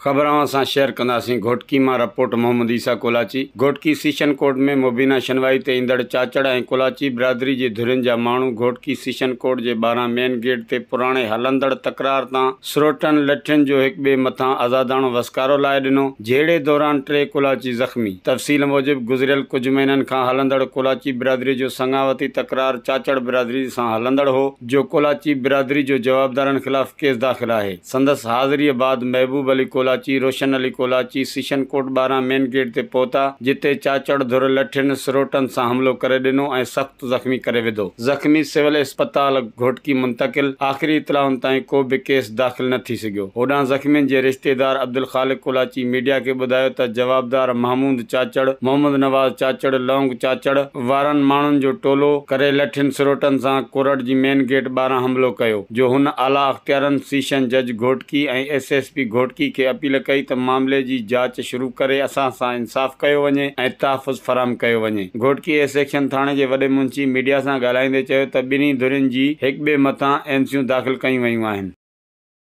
خبر اوهان سان شيئر ڪنداسين گهوٽڪي مان report Muhammad Isa Kolachi Ghotki session court ۾ مبينا شنوائي تي ايندڙ چاچڙ ۽ ڪولاچي برادري جي ڌرين جا ماڻهو گهوٽڪي سيشن ڪورٽ جي ٻاهران مين گيٽ تي پراڻي هلندڙ تڪرار تان سروٽن لٺين جو هڪ ٻئي مٿان آزاداڻو وسڪارو لائي ڏنو جهيڙي دوران ٽي ڪولاچي زخمي تفصيل موجب گذريل ڪجهه مهينن کان هلندڙ ڪولاچي برادري جو سڱاوتي تڪرار چاچڙ برادري سان هلندڙ هو جو ڪولاچي برادري جو جوابدارن خلاف ڪيس داخل آهي. سندس حاضريء بعد محبوب علي ڪولاچي، روشن علي ڪولاچي سيشن ڪورٽ ٻاهران مين گيٽ تي پهتا، جتي چاچڙ ڌر لٺين، سروٽن سان حملو ڪري ڏنو ۽ سخت زخمي ڪري وڌو. زخمي سول اسپتال گهوٽڪي منتقل، آخري اطلاعن تائين ڪو به ڪيس داخل نه ٿي سگهيو. هوڏانهن زخمين جي رشتيدار عبدالخالق ڪولاچي ميڊيا کي ٻڌايو ته جوابدار محمود چاچڙ، محمد نواز چاچڙ، لونگ چاچڙ وارن ماڻهن جو ٽولو ڪري لٺين سروٽن سان ڪورٽ جي مين گيٽ ٻاهران حملو ڪيو جو هن اعليٰ اختيارن سيشن جج Ghotki ۽ S S P Ghotki کي اپيل ڪئي ته معاملي جي جاچ شروع ڪري اسان سان انصاف ڪيو وڃي ۽ تحفظ فراهم ڪيو وڃي. گهوٽڪي اي سيڪشن ٿاڻي جي وڏي منشي ميڊيا سان ڳالهائيندي چيو ته ٻنهي ڌرين جي هڪٻئي مٿان اين سيون داخل ڪيون ويون آهن.